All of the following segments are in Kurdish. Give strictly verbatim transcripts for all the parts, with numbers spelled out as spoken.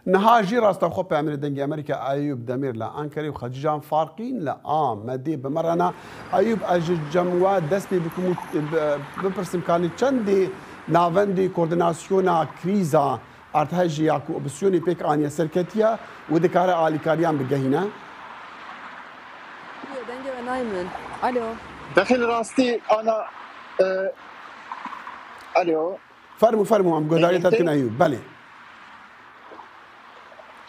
Niha jî rastexwe peyamêrê Dengê Amerîka Eyûb Demîr li Ankarê û Xecîcan Farqîn li Amedê bi me re ne. Eyûb, ez ji cem we dest pê bikim û bi-, bipirsim, kanî çendê navendê koordînasyona krîza erdhejê ya ku opsiyonê pêk aniye serketiye û dikare alîkariyan bigehîne? Dengê we nayê min. Alo. Dexil rastî ana, e, alo. Fermû, fermû, em guhdarî te dikin Eyûb. Belê.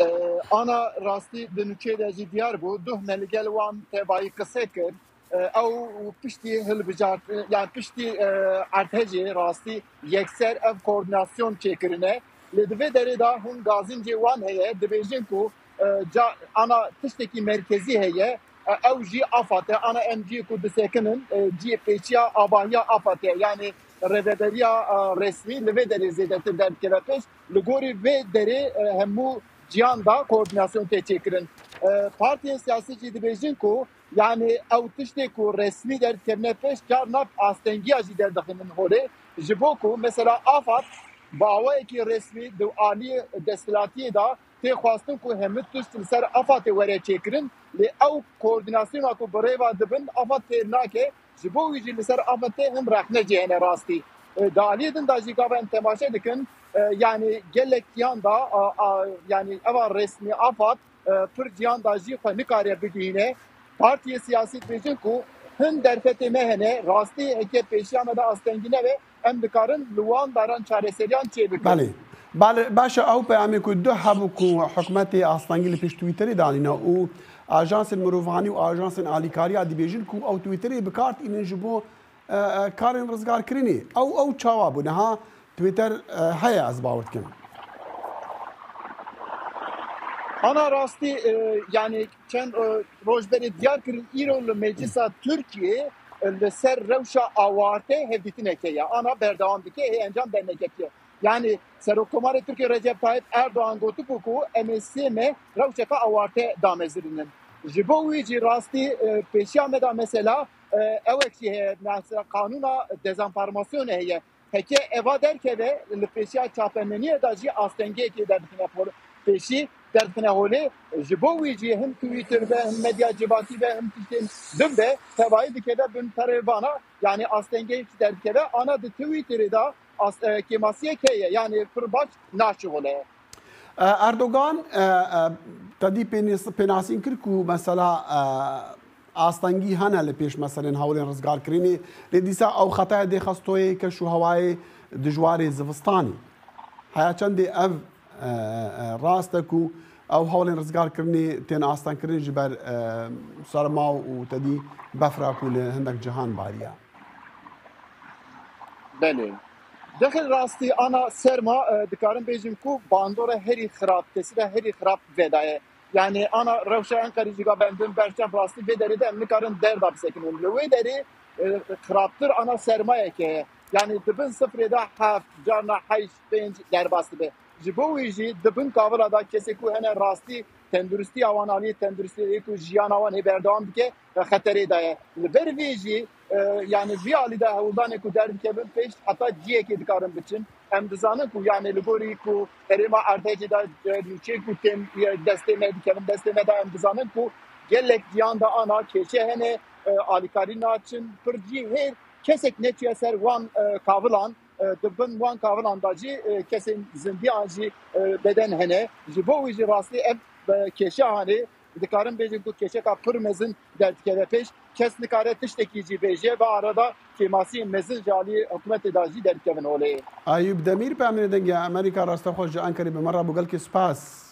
E, ana rastî di nûçeyê de jî diyar bû. Duh me li gel wan tevayî qise kir. E, ew piştî hilbijart, yani piştî, e, erdhejê rastî yekser ev koordînasyon çêkirine. Lê di vê derê de hûn gazîncê wan heye, dibêjin ku, e, ca, ana tiştekî merkezî heye, e, ew jî AFAD e. Ana em ciyê ku disekinin, e, ciyê pêçiya avahiya AFAD e. Yani rêveberiya, e, resmî li vê derê zêdetir derdikeve pêş. Li gorî vê derê, e, hemû ciyan da koordînasyon tê çêkirin. E, partiyên siyasî jî dibêjin ku, yani ew tiştê ku resmî derdikevine pêş, carna bi astengiya jî derdixînin holê. Ji bo ku mesela AFAD bi awayekî resmî di aliyê desthilatiyê de tê xwestin ku hemû tişt li ser AFADê were çêkirin, lê ew koordînasyona ku bi rê ve dibin AFAD têr nake, ji bo wî jî li ser AFADê hin rexne jî hene rastî. E, di aliyê din de jî gava em temaşe dikin, e, yani gelek yan da, a, a, yani eva resmî AFAD, e, pir ciyan da jî xwe nikare bigihîne. Partiyê siyasî dibêjin ku hin derfetê me hene, rastî heke pêşiya me de astengî nebe, em dikarin li wan daran çareseriyan çêbikin. Belê. Belê, baş e, ew peyamê ku duh hebû ku hikûmetê astengî li pêş Twitterê danîne û ajansên mirovihanî û ajansên alîkariya dibêjin ku ew Twitterê bi kar tînin ji bo, e, e, karên rizgarkirinê. Ew, ew çawa bû? Niha Twitter, e, heye, ez bawer dikim. Ana rastî, e, yani çend, e, roj berê diyar kirin, îro li Meclisa Tirkiyê, e, li ser rewşa awarte hevdîtineke ye. Ana berdewam dike, hê encam derneketiye. Yani Serokkomarê Tirkiyê Recep Tayyip Erdoğan gotibû ku em ê sê meh rewşeke awarte damezirînin. Ji bo wî jî rastî, e, pêşiya me de mesela, e, ewek jî heye, mesela qanûna dezenformasyonê heye. Heke eva derkeve, li pêşiya çapemeniyê de jî astengiyekê derdixine pol-, pêşî, derdixine holê. Ji bo wî jî him Twitter be, him medya civakî be, him tiştên din be, tevayî dikeve bin perê vana, yani astengiyek derdikeve. Ana di Twitterê de as-, e, kêmasiyek heye, yani pir baş naşixule. E, Erdogan, e, e, tedî pênis-, pênasîn kir ku mesela, e, astengî hene li pêş meselên hewlên rizgarkirinê, lê dîsa ew xetaya dê xestoyê keş û hewayê dijwarê zivistanê. Heya çendê ev, e, e, rast e ku ew hewlên rizgarkirinê tên astengkirin ji ber, e, serma û tedî befra ku li hindek cihan bariye. Belê. Dexil rastî ana serma, e, dikarim bêjim ku bandora herî xirab, tesîra herî xirab vedaye. Yani ana rewşa Enqerê jî gavendin berçav rastî vê derê de em nikarin derda bisekinin. Li wê derê, e, xirabtir ana sermayeke heye. Yani di bin sifrê de heft, carna heşt, pênc derbas dibe. Ji bo wî jî di bin kavila de kesê ku hene rastî tenduristiya wan aliyê tenduristiyê ku jiyana wan hê berdewam dike, e, xeterê de ye. Li ber vê jî, e, yani vî alî de hewldanê ku derdikevin pêş heta ciyekê dikarin biçin. Em dizanin ku yani li gorî ku herêma erdhejê de, e, nûçeyê ku tên, e, destê me dikevin, destê me de em dizanin ku gelek ciyan de ana kêşe hene, e, alîkarî naçin, pir cî hêr kesek neçiye ser wan, e, kavilan, e, di bin wan kavilan de jî, e, kesên zindiyan jî, e, beden hene. Ji bo wî jî rastî ev, e, kêşe hanê, dikarin bêjin ku kêşeka pir mezin derdikeve pêş. Kes nikare tiştekî jî bêje, ve arada kêmasiyên mezin ji alî hikûmetê de jî derdikevin holê. Eyûb Demîr, peyamê Dengê Amerîka, rastexwe ji Enqerê bi me re bû. Gelkî spas.